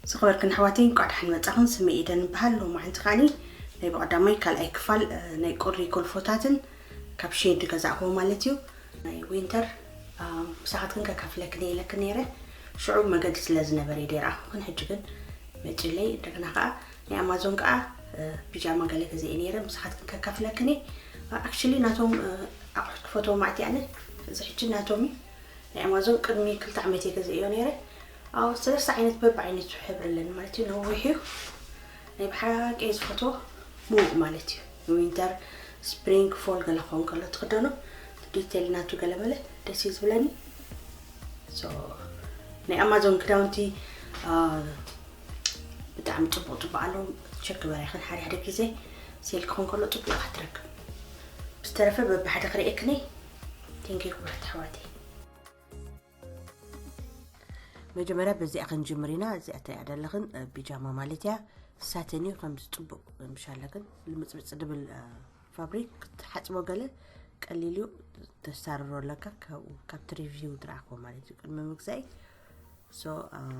ዝኸበርክን ኣሕዋተይ፣ እንኳዕ ደሓን መጻኹም። ስመይ ኤደን ይበሃል። ሎማዓንቲ ከዓኒ ናይ ብቐዳማይ ካልኣይ ክፋል፣ እ፣ ናይ ቁሪ ጎልፎታትን ካብ ሼን ዝገዛእክዎ ማለት እዩ። ናይ ዊንተር፣ እ፣ ምሳኻትክን ከካፍለክን እየ ኢለክን ነይረ። ሽዑ መገዲ ስለ ዝነበረ እየ ደይረኣኹክን። ሕጂ ግን መጺለይ። እንደገና ከኣ ናይ ኣማዞን ከኣ፣ እ፣ ፒጃማ ገለ ገዚኤ ነይረ። ምሳኻትክን ከካፍለክን እየ። ኣክቹሊ ናቶም፣ እ፣ ኣቑሑት ክፈትዎም ኣትየ ኣነ። እዚ ሕጂ ናቶም እዩ። ናይ ኣማዞን ቅድሚ ክልተ ዓመት እየ ገዚኤዮ ነይረ። ኣብ ሰለስተ ዓይነት በብዓይነቱ ሕብሪ ኣለኒ ማለት እዩ። ነዊሕ እዩ። ናይ ብሓቂ እየ ዝፈትዎ። ምዉቕ ማለት እዩ። ዊንተር፣ ስፕሪንግ፣ ፎል ገለ ክኸውን ከሎ ትኽደኖ። ዲቴል ናቱ ገለ መለ ደስ እዩ ዝብለኒ። ሶ፣ ናይ ኣማዞን ክዳውንቲ፣ አ፣ ብጣዕሚ ጽቡቕ ጽቡቕ ኣለዉ። ቸክ ግበራ ይኽን ሓደ ሓደ ግዜ ሴል ክኸውን ከሎ ጽቡቕ ኢኻ ትረክብ። ብዝተረፈ በብሓደ ክርእየክኒ። ቴንክ ዩ ክቡራት ኣሕዋተይ። መጀመርያ በዚኣ ክንጅምር ኢና። እዚኣ እተሪኣ ዘለኽን፣ እ፣ ቢጃማ ማለት እያ። ሳተን እዩ፣ ከምዚ ጽቡቕ ምሻለክን ልምጽምጽ ድብል፣ እ፣ ፋብሪክ ክትሓጽቦ ገለ ቀሊል እዩ። ተሳርሮ ኣለካ፣ ካብኡ ካብቲ ሪቪው ዝረኣኽዎ ማለት እዩ ቅድሚ ምግዛይ። ሶ፣ እም፣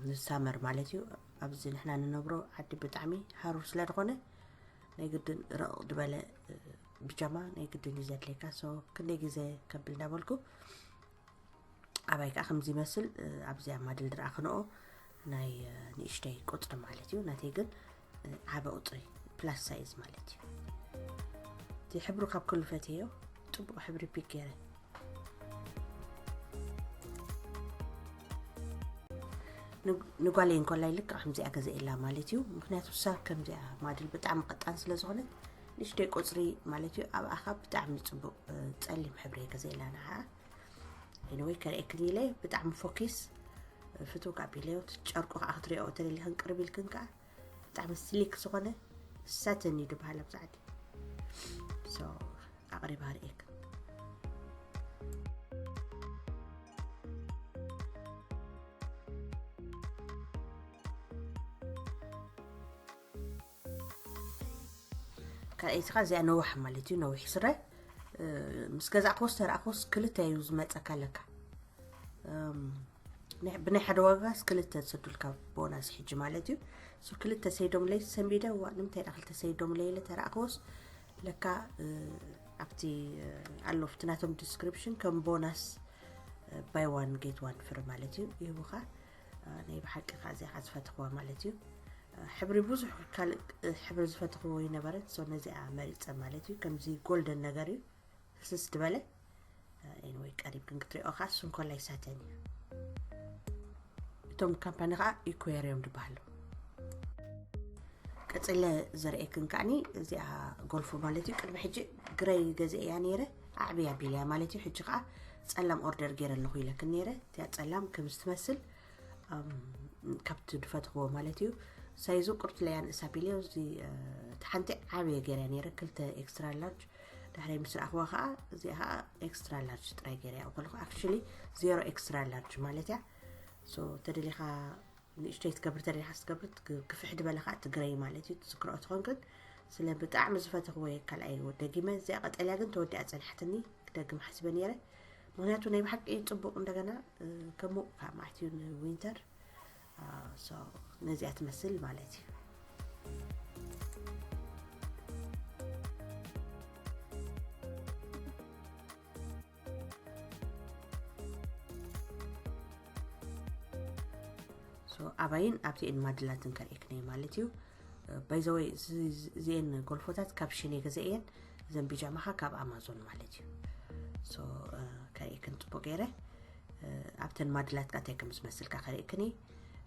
ንሳመር ማለት እዩ። ኣብዚ ንሕና ንነብሮ ዓዲ ብጣዕሚ ሃሩር ስለ ዝኾነ ናይ ግድን ረቕ ዝበለ፣ እ፣ ቢጃማ ናይ ግድን እዩ ዘድልየካ። ሶ፣ ክንደይ ግዜ ከብል እንዳበልኩ ኣባይ ከዓ ከምዚ ይመስል፣ እ፣ ኣብዚኣ ማድል ዝረኣኽንኦ ናይ፣ እ፣ ንእሽተይ ቁፅሪ ማለት እዩ። ናተይ ግን፣ እ፣ ዓበ ቁፅሪ ፕላስ ሳይዝ ማለት እዩ። እቲ ሕብሩ ካብ ኩሉ ፈትየዮ፣ ፅቡቕ ሕብሪ ፒክ ገይረ። ን-፣ ንጓለይ እንኮላይ ልክዕ ከምዚኣ ገዘኤላ ማለት እዩ። ምክንያቱ እሳ ከምዚኣ ማድል ብጣዕሚ ቀጣን ስለ ዝኾነት ንእሽተይ ቁፅሪ ማለት እዩ። ኣብኣኻ ብጣዕሚ ፅቡቕ፣ እ፣ ፀሊም ሕብሪ እየ ገዘኤላ ንዓኣ። ኤኒወይ ከርእየክን ኢለ ብጣዕሚ ፎኪስ ፍትው ካብ ኢለዮ። ጨርቁ ከዓ ክትሪኦ ተደሊኽን ቅርብ ኢልክን ከዓ ብጣዕሚ ስሊክ ዝኾነ ሳተን እዩ ዝበሃል ኣብዚ ዓዲ። ሶ ኣቕሪባ ኣርእየክን። ካልኣይቲ ኸዓ እዚኣ ነዋሕ ማለት እዩ፣ ነዊሕ ስረ። እ፣ ምስ ገዛእክዎስ ተረኣኽዎስ ክልተ እዩ ዝመፀካ ለካ። እም፣ ናይ-፣ ብናይ ሓደ ዋጋስ ክልተ ዝሰዱልካ ቦናስ ሕጂ ማለት እዩ። ሶ ክልተ ሰይዶምለይ ሰንቢደ፣ ዋ፣ ንምንታይ ደኣ ክልተ ሰይዶምለይ ኢለ ተረኣኽዎስ ለካ፣ እ፣ ኣብቲ፣ እ፣ ኣሎ ኣብቲ ናቶም ዲስክሪፕሽን ከም ቦናስ፣ እ፣ ባይ ዋን ጌት ዋን ፍሪ ማለት እዩ ይህቡኻ። እ፣ ናይ ብሓቂ ከዓ እዚኣ ከዓ ዝፈተኽዋ ማለት እዩ። እ፣ ሕብሪ ብዙሕ ካልእ፣ እ፣ ሕብሪ ዝፈተኽዎ ኣይነበረን። ሶ ነዚኣ መሪፀ ማለት እዩ። ከምዚ ጎልደን ነገር እዩ። ህስስ ዝበለ። ኤኒወይ ቀሪብ ግን ክትሪኦ ከዓ ስንኮላይ ሳተን እዩ። እቶም ካምፓኒ ከዓ ኢኩዌር እዮም ዝበሃሉ። ቀፂለ ዘርእየክን ከዓኒ እዚኣ ጎልፎ ማለት እዩ። ቅድሚ ሕጂ ግረይ ገዚአ እያ ነይረ፣ ኣዕብያ ቢልያ ማለት እዩ። ሕጂ ከዓ ፀላም ኦርደር ገይረ ኣለኹ ኢለክን ነይረ። እቲኣ ፀላም ከምዚ ትመስል፣ ኣም፣ ካብቲ ዝፈትኽዎ ማለት እዩ። ሳይዙ ቁርትለያ ንእሳ ቢልዮ፣ እዚ፣ እ፣ እቲ ሓንቲ ዓብየ ገይረ ነይረ፣ ክልተ ኤክስትራ ላርጅ። ድሕረይ ምስ ረኣኽዋ ከዓ፣ እዚኣ ከዓ ኤክስትራ ላርጅ ጥራይ ገይረ እያ ከለኹ፣ ኣክቹሊ ዜሮ ኤክስትራ ላርጅ ማለት እያ። ሶ፣ ተደሊኻ ንእሽተይ ትገብር፣ ተደሊኻ ክትገብር፣ ግ-፣ ግፍሕ ዝበለ ከዓ እቲ ግረይ ማለት እዩ፣ ትዝክርኦ ትኾን ግን። ስለ ብጣዕሚ ዝፈተኽዎ እየ ካልኣይ ወ-፣ ደጊመ። እዚኣ ቀጠልያ ግን ተወዲኣ ጸኒሓትኒ፣ ክደግም ሓሲበ ነይረ። ምኽንያቱ ናይ ብሓቂ ጽቡቕ እንደገና፣ እ፣ ከሙቕ ካብ መዓት እዩ ንዊንተር። አ፣ ሶ፣ ነዚኣ ትመስል ማለት እዩ። ሶ፣ ኣባይን ኣብቲኤን ማድላትን ከርእየክን እየ ማለት እዩ። እ፣ ባይ ዘ ወይ፣ እዚ-፣ እዚ-፣ እዚኤን ጎልፎታት ካብ ሽኔ ገዘእየን፣ እዘን ቢጃማኻ ካብ ኣማዞን ማለት እዩ። ሶ፣ እ፣ ከርእየክን ጽቡቅ ገይረ። እ፣ ኣብተን ማድላት ከኣ እንታይ ከም ዝመስል ከኣ ከርእየክን እየ።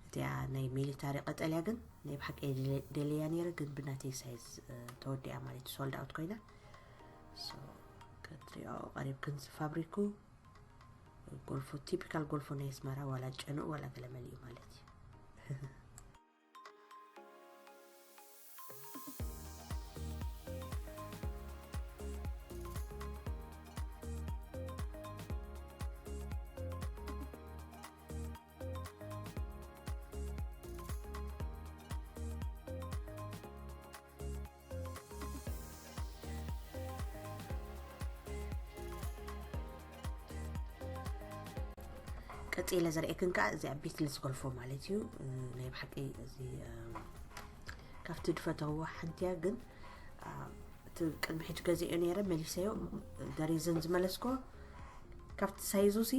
እቲኣ ናይ ሚሊታሪ ቀጠልያ ግን ናይ ብሓቂ እየ ደለ-፣ ደልያ ነይረ፣ ግን ብናተይ ሳይዝ፣ እ፣ ተወዲኣ ማለት እዩ፣ ሶልድ ኣውት ኮይና። ሶ፣ ክትሪኦ ቀሪብክን ዝፋብሪኩ ጎልፎ፣ ቲፒካል ጎልፎ ናይ ኣስመራ፣ ዋላ ጨንኡ ዋላ ገለ መሊኡ ማለት እዩ። ቀፂለ ዘርእየክን ከዓ እዚኣ ቢትልስ ጎልፎ ማለት እዩ። እ፣ ናይ ብሓቂ እዚ፣ እ፣ ካብቲ ዝፈተዎ ሓንቲ እያ፣ ግን፣ እ፣ እቲ ቅድሚ ሕጂ ገዚኦ ነይረ፣ መሊሰዮ። ደሪዝን ዝመለስኮ ካብቲ ሳይዙ ሲ፣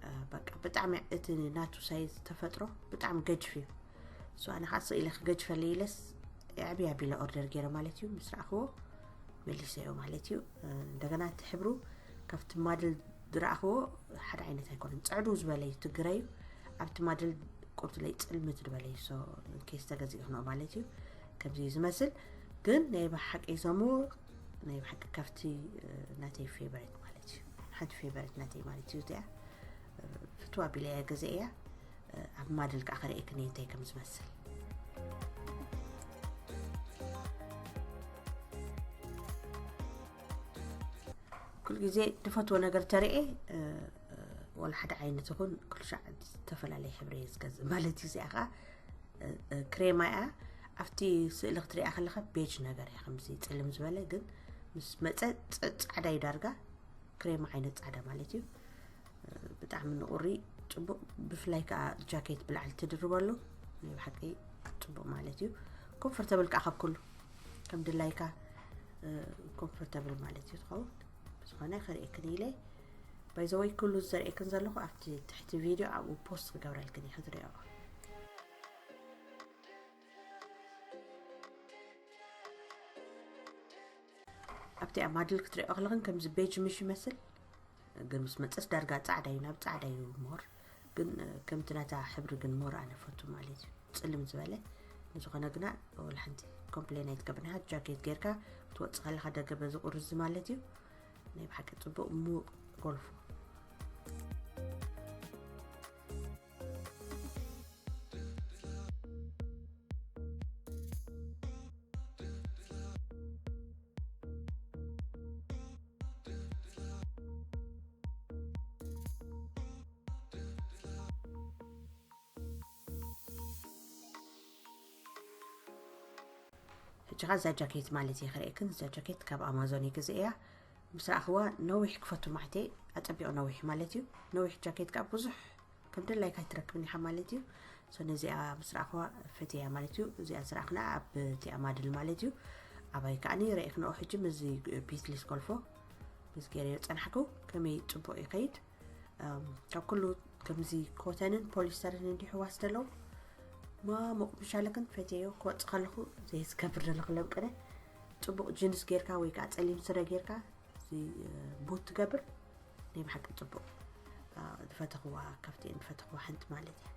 እ፣ በቃ ብጣዕሚ እቲ ናቱ ሳይዝ ተፈጥሮ ብጣዕሚ ገጅፍ እዩ። ሶ ኣነ ከዓ ስኢለ ክገጅፈለይ ኢለስ የዕብያ ቢለ ኦርደር ገይረ ማለት እዩ። ምስ ረኣኽዎ መሊሰዮ ማለት እዩ። እ፣ እንደገና እቲ ሕብሩ ካብቲ ማድል ዝረኣኽዎ ሓደ ዓይነት ኣይኮነን። ጽዕዱ ዝበለ እዩ፣ ትግረ እዩ። ኣብቲ ማድል ቁርትለይ ጽልምት ዝበለ እዩ። ሶ ኬስ ተገዚኡ ክንኦ ማለት እዩ። ከምዚ እዩ ዝመስል። ግን ናይ ብሓቂ ዘሙ ናይ ብሓቂ ካብቲ፣ እ፣ ናተይ ፌቨሬት ማለት እዩ። ሓንቲ ፌቨሬት ናተይ ማለት እዩ እዚኣ። እ፣ ፍትዋ ቢለ እያ ገዘ እያ። እ፣ ኣብ ማድል ከዓ ከርእየክን እንታይ ከም ዝመስል። ኩሉ ግዜ ዝፈትዎ ነገር ተርእየ፣ እ፣ እ፣ ወላ ሓደ ዓይነት ይኹን ኩሉ ሻዕ ዝተፈላለየ ሕብሪ እየ ዝገዝእ ማለት እዩ። እዚኣ ከዓ፣ እ፣ እ፣ ክሬማ እያ። ኣብቲ ስእሊ ክትሪኣ ከለኻ ቤጅ ነገር እያ፣ ከምዚ ጽልም ዝበለ፣ ግን ምስ መጸ ጸ-፣ ጻዕዳ እዩ ዳርጋ፣ ክሬማ ዓይነት ጻዕዳ ማለት እዩ። እ፣ ብጣዕሚ ንቑሪ ጽቡቕ፣ ብፍላይ ከዓ ጃኬት ብላዕሊ ትድርበሉ ናይ ብሓቂ ጽቡቕ ማለት እዩ። ኮምፎርተብል ከዓ ካብ ኩሉ ከም ድላይካ፣ እ፣ ኮምፎርተብል ማለት እዩ ትኸውን። ብዝኾነ ከርእየክን ኢለ። ባይ ዘ ወይ ኩሉ ዘርእየክን ዘለኹ ኣብቲ ትሕቲ ቪድዮ ኣብኡ ፖስት ክገብረልክን እየ ክትሪኦ። ኣብቲ ኣብ ማድል ክትሪኦ ከለኽን ከምዚ ቤጅ ምሽ ይመስል፣ ግን ምስ መጸስ ዳርጋ ጻዕዳ እዩ፣ ናብ ጻዕዳ እዩ ሞር። ግን፣ እ፣ ከምቲ ናታ ሕብሪ ግን ሞር ኣነ ፈቱ ማለት እዩ፣ ጽልም ዝበለ። ንዝኾነ ግና ወላ ሓንቲ ኮምፕሌን ኣይትገብርና። ጃኬት ጌርካ ክትወጽእ ከለኻ ደገ በዚ ቁርዚ ማለት እዩ። ናይ ብሓቂ ጽቡቕ ምዉቕ ጎልፎ። ሕጂ ኸዓ እዛ ጃኬት ማለት እየ ክርእየክን። እዛ ጃኬት ካብ ኣማዞን እየ ገዚኤያ። ምስ ረኣኽዋ ነዊሕ ክፈቱ ማዕተ፣ ኣጸቢቑ ነዊሕ ማለት እዩ። ነዊሕ ጃኬት ከዓ ብዙሕ ከም ድላይካ ኣይትረክብን ኢኻ ማለት እዩ። ሶ ነዚኣ ምስ ረኣኽዋ ፈትያ ማለት እዩ። እዚኣ ዝረኣኽና ኣብ እቲኣ ማድል ማለት እዩ። ኣባይ ከዓኒ ረኢኽንኦ ሕጂ ምስዚ ቢትልስ ጎልፎ ምስ ገይረዮ ጸናሕኩ ከመይ ጽቡቕ ይኸይድ። እም፣ ካብ ኩሉ ከምዚ ኮተንን ፖሊስተርን እንዲሕዋስ ደለው ማሙቕ ምሻለክን ፈትየዮ ክወጽእ ከለኹ ዘይዝገብር ዘለኹ ለምቅነ ጽቡቕ ጅንስ ጌርካ ወይ ከዓ ጸሊም ስረ ጌርካ እዚ፣ እ፣ ቡት ትገብር ናይ ብሓቂ ጽቡቕ። እ፣ ዝፈተኽዋ ካብቲ ዝፈተኽዋ ሓንቲ ማለት እያ።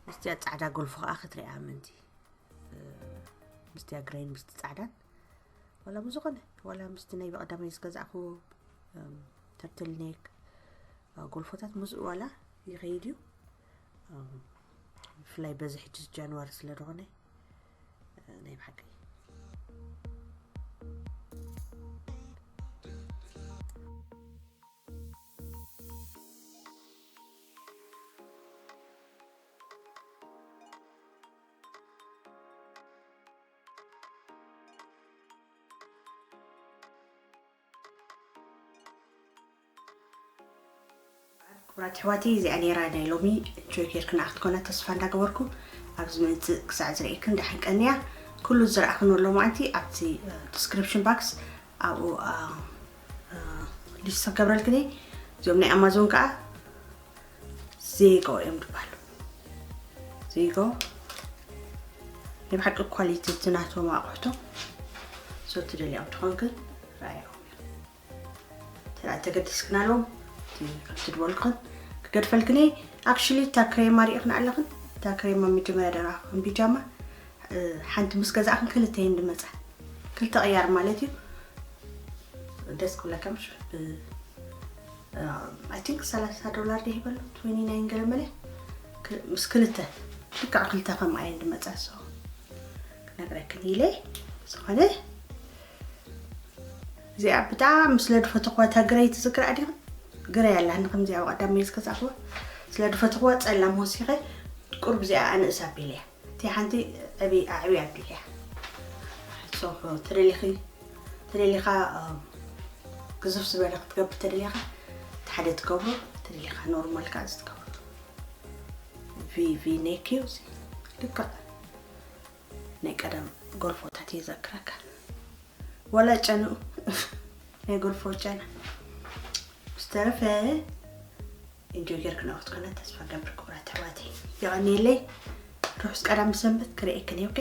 ምስቲ ጻዕዳ ጎልፎ ከዓ ክትሪኣ ምንቲ። እ፣ ምስቲ ኣግረይን ምስቲ ጻዕዳን ዋላ ብዝኾነ ዋላ ምስቲ ናይ ብቐዳማይ ዝገዛእኩዎ ተርትል ኔክ ጎልፎታት ምስኡ ዋላ ይኸይድ እዩ። ብፍላይ በዚ ሕጂ ጃንዋሪ ስለ ዝኾነ ናይ ብሓቂ ክቡራት ኣሕዋተይ፣ እዚኣ ነይራ ናይ ሎሚ። ኢንጆይ ጌርክና ክትኮና ተስፋ እንዳገበርኩ፣ ኣብ ዝመጽእ ክሳዕ ዝርእየክን ደሓን ቀንያ። ኩሉ ዝረኣኽን ኣሎ ማዓንቲ ኣብቲ ዲስክሪፕሽን ባክስ ኣብኡ ሊስት ክገብረልክን እየ። እዚኦም ናይ ኣማዞን ከዓ ዜጎ እዮም ዝበሃሉ። ዜጎ ናይ ብሓቂ ኳሊቲ እቲ ናቶም ኣቑሕቶም ሰው ትደልያም ትኾንክን ራእዮም ተላ ተገዲስክናሎም ከምቲ ድበልኩን ክገድፈልክን እየ። ኣክሽሊ እታ ክሬማ ሪኢኽን ኣለኽን። እታ ክሬማ መጀመርያ ደራኽን ቢጃማ ሓንቲ ምስ ገዛእኽን ክልተ እየን ድመፃ። ክልተ ቅያር ማለት እዩ። ደስ ክብለካ ምሽ I think ሰላሳ ዶላር ዶ ይበሉ ትዌንቲ ናይን ገለ መለ ምስ ክልተ ልክዕ ክልተ ከምኣ እየን ድመፃ። ሰው ክነግረክን ኢለ ዝኾነ እዚኣ ብጣዕሚ ስለ ድፈተኽዋ እታ ግረይ ትዝክራ ዲኹም? ግረይ ኣላ ንኸምዚኣ ብቐዳመይ ዝገዛእኽዋ ስለ ድፈተኽዋ ጸላም ወሲኸ ቁሩብ እዚኣ ኣንእስ ኣቢለያ። እቲ ሓንቲ ዕብይ ኣዕብይ ኣቢለያ። So ተደሊኺ ተደሊኻ ግዝፍ ዝበለ ክትገብር ተደሊኻ እቲ ሓደ ትገብሮ ተደሊኻ ኖርማል ከዓ እዚ ትገብሮ። ቪ ቪ ኔክ እዩ እዚ። ልክዕ ናይ ቀደም ጎልፎታት የዘክረካ። ወላ ጨንኡ ናይ ጎልፎ ጨና ዝተረፈ ኢንጆይ ጌርክና ክትኮነ ተስፋ ገብር። ክቡራት ኣሕዋተይ የቐንየለይ። ርሑስ ቀዳም ሰንበት ክርእየክን እየ። ኦኬ።